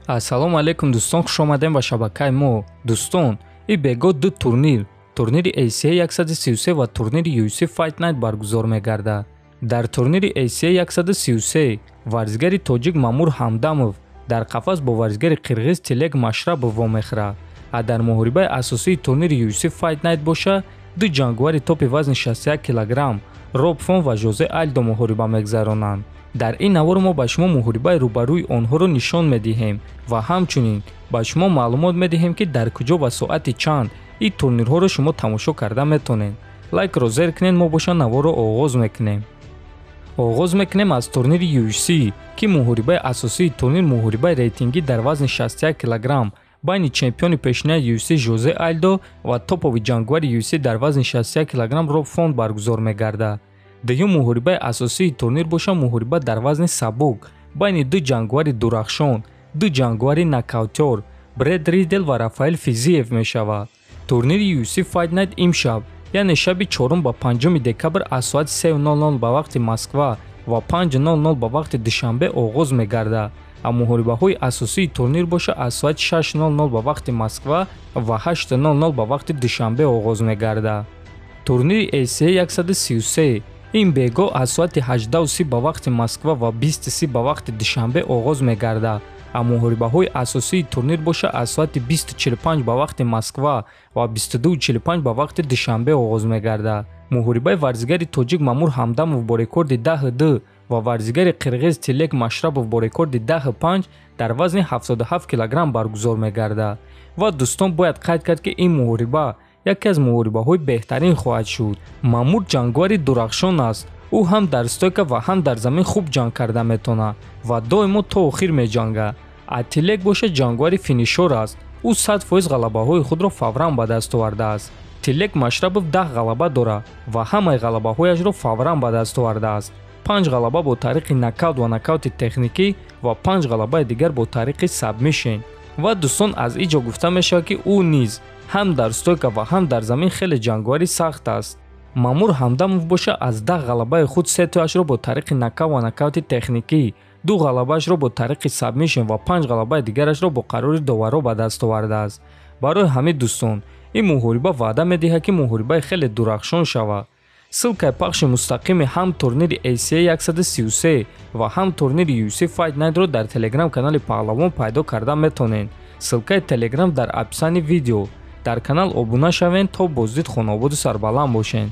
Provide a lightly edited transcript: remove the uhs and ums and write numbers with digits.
Ассалому алайкум дӯстон, хуш омадем ба шабакаи мо. Дӯстон, и бего ду турнир, турнири ACA 133 ва турнири UFC Fight Night баргузор мегардад. Дар турнири ACA 133 варзигари тоҷик Мамур Ҳамдамов дар қафас бо варзигари қирғиз Тилек Машрабов вомехӯрад. А дар муҳорибаи асосии турнири UFC Fight Night боша, ду ҷангувари топи вазни 61 килограмм Роб Фон ва Жозе Альдо муҳориба мегзаронанд. Дар ин навор мо ба шумо муҳорибаи рӯбарӯи онҳоро нишон медиҳем ва ҳамчунин ба шумо маълумот медиҳем, ки дар куҷо ва соати чанд ин турнирҳоро шумо тамошо карда метонед. Лайкро зер кунед, мо боша наворро оғоз мекунем. Оғоз мекунем аз турнири UFC, ки муҳорибаи асосии турнир муҳорибаи рейтингӣ дар вазни 61 килограмм байни чемпиони пешинаи UFC Жозе Альдо ва топови ҷангувари UFC дар вазни 61 килограмм Роб Фон баргузор мегардад. Дуюм муҳорибаи асосии турнир боша муҳориба дар вазни сабук байни ду ҷангувари дурахшон, ду ҷангувари нокаутёр Бред Ридел ва Рафаэл Физиев мешавад. Турнири UFC Fight Night имшаб, яъне шаби 4 ба 5 декабр аз соати 3:00 ба вақти Москва ва 5:00 ба вақти Душанбе оғоз мегардад. А муҳорибаҳои асосии турнир боша аз соати 6:00 ба вақти Москва ва 8:00 ба вақти Душанбе оғоз мегардад. Турнири ACA 133 ин бего аз соати 18:30 ба вақти Москва ва 20:30 ба вақти Душанбе оғоз мегардад. А муҳорибаҳои асосии турнир боша аз соати 20:45 ба вақти Москва ва 22:45 ба вақти Душанбе оғоз мегардад. Муҳорибаи варзигари тоҷик Мамур Ҳамдамов бо рекорди 10-2 ва варзигари қирғиз Тилек Машрабов бо рекорди 10-5 дар вазни 77 килограмм баргузор мегардад. Ва дӯстон, бояд қайд кард, ки ин муҳориба яке аз муҳорибаҳои беҳтарин хоҳад шуд. Мамур ҷангувари дурахшон аст. Ӯ ҳам дар стойка ва ҳам дар замин хуб ҷанг карда метавонад ва доимо то охир меҷангад. А Тилек боша ҷангувари финишор аст. Ӯ 100% ғалабаҳои худро фавран ба даст овардааст. Тилек Машрабов 10 ғалаба дорад ва ҳамаи ғалабаҳояшро фавран ба даст овардааст. 5 ғалаба бо тариқи нокаут ва нокаути техникӣ ва 5 ғалабаи дигар бо тариқи сабмишн. Ва дӯстон, аз ин ҷо гуфта мешавад, ки ӯ низ ҳам дар стойка ва ҳам дар замин хеле ҷангувари сахт аст. Мамур Ҳамдамов боша аз 10 ғалабаи худ 3 тояшро бо тариқи нокаут ва нокаути техникӣ, 2 ғалабаашро бо тариқи сабмишн ва 5 ғалабаи дигарашро бо қарори доварро ба даст овардааст. Барои ҳамин, дӯстон, ин муҳориба ваъда медиҳад, ки муҳорибаи хеле дурахшон шавад. Ссылкаи пахши мустақими ҳам турнири ACA 133 ва ҳам турнири UFC Fight Night-ро дар телеграм-канали Паҳлавон пайдо карда метонед. Ссылкаи телеграм дар описании видео. Дар канал обуна шавед, то боздид хонободу сарбаланд бошед.